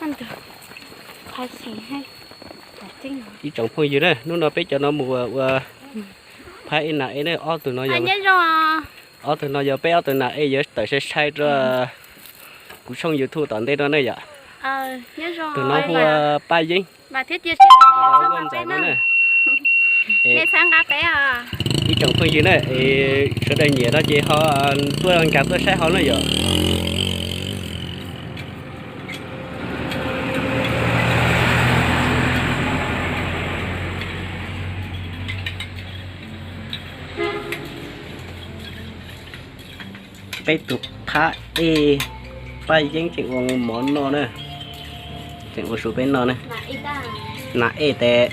Ib tsoom phooj ywg na, hnub no peb cov no mus ua phab ej nas ej na, ob tug no yog, ob tug no yog peb ob tug nas ej yuav tawm sai sai rau kuv tshooj YouTube tom ntej no ne yom. Tus no hu ua Paj Yeeb, tus no hu ua Ntxawm no na. Ib tsoom phooj ywg na, sawv daws nyiam no ces ho tuaj nkag tuaj saib hauv na yom. Peb tus phab ej Paj Yeeb tseem ua mov noj na, tseem ua su peb noj na. Nas ej tes,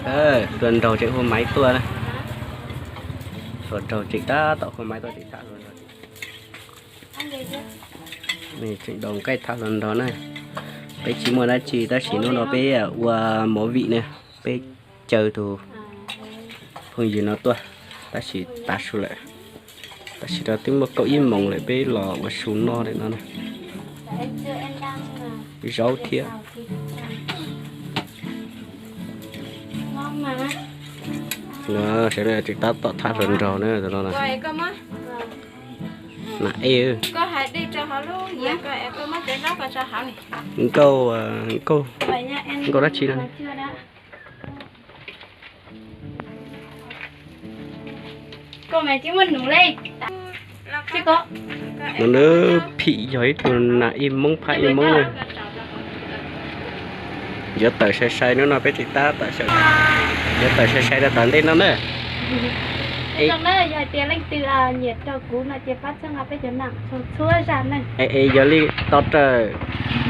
hluas nraug tseem hu maiv tuaj na, hluas nraug tseem tab tom hu maiv tuaj tseem tham hluas nraug, tseem daus nqaij tham hluas nraug na. Peb tsis muaj dab tsi tab sis hnub no peb ua movie na, peb caw tus phooj ywg no tuaj, tab sis tav su lawm. Tam sim no twb muaj kaum ib moos lawm peb los ua su noj lawm no na. Zaub thiab. Sawv daws tseem tab tom tham hluas nraug na no. Nas ej, nkauj, nkauj dab tsi no? No na, phim yog ib tug nas ej Hmoob phab ej Hmoob na. Yuav tawm sai sai hnub no peb tseem tab tom, yuav tawm sai sai rau tom ntej no na. Yog hais tias leej twg nyiam raug kuv no ces pab txhawb nqa peb cov nam txhua zaj neeg. Es yog li to taws,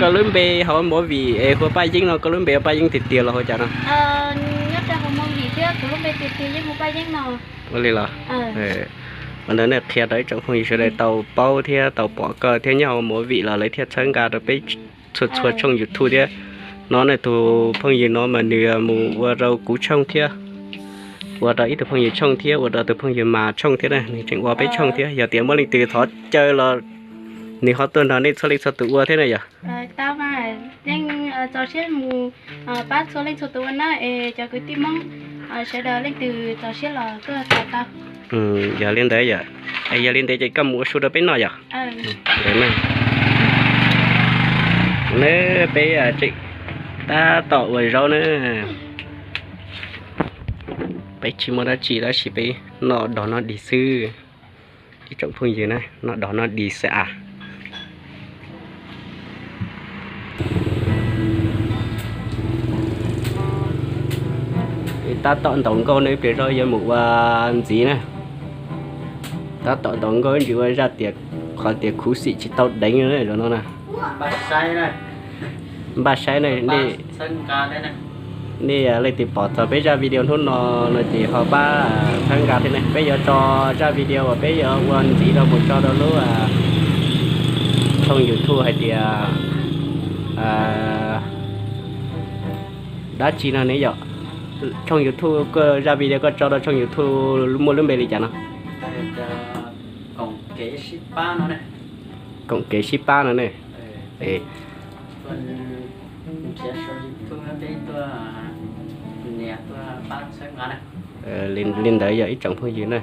koj lub npe hauv movie es hu ua Paj Yeeb no, koj lub npe ua Paj Yeeb tiag tiag los hu cas no? Nyob rau hauv movie thiab kuv lub npe tiag tiag yeej hu Paj Yeeb no. Ua li los? Ua ntawd nej qhia rau ib tsoom phooj ywg sawv daws tau paub thiab tau pom koj thiab nyob hauv movie los lawv thiaj txhawb nqa rau peb txhua txhua tshooj YouTube thiab. No nej tus phooj ywg no mas nws mus ua rau kuv tshooj thiab, ua rau ib tug phooj ywg tshooj thiab, ua rau tus phooj ywg mas tshooj thiab na, nws tseem ua peb tshooj thiab. Yog tias muaj leej twg thov caw los nws ho tuaj nrog nej txhua leej txhua tus ua thiab na yom. Tau mas, yeej txaus siab mus pab txhua leej txhua tus ua na es cov kwv tij Hmoob sawv daws leej twg txaus siab los tuaj tau. Yog li ntawd yom, es yog li ntawd ces koj mus ua su rau peb noj yom. Neb peb tseem tab tom ua zaub na. Peb tsis muaj dab tsi tab sis peb noj dog noj dig xwb. Ib tsoom phooj ywg na, noj dog noj dig xwb as. Tab tom ntaus nkauj ne, ib pliag zog yuav mus ua ntxiv na. Tab tom ntaus nkauj ib ntsis ua zaj tias, qhov tias khuv xim tsis tau deev no na. Npaj saib na, nej leej twg pom txog peb zaj video hnub no no ces ho pab txhawb nqa thiab ne. Peb yuav tso zaj video uas peb yuav ua ntxiv rau mus tso rau lub tshooj YouTube hais tias dab tsi no ne yom. Tshooj YouTube, zaj video koj tso rau tshooj YouTube muaj lub npe li cas no? Koom kev sib pab no ne. Li ntawd yog ib tsoom phooj ywg na.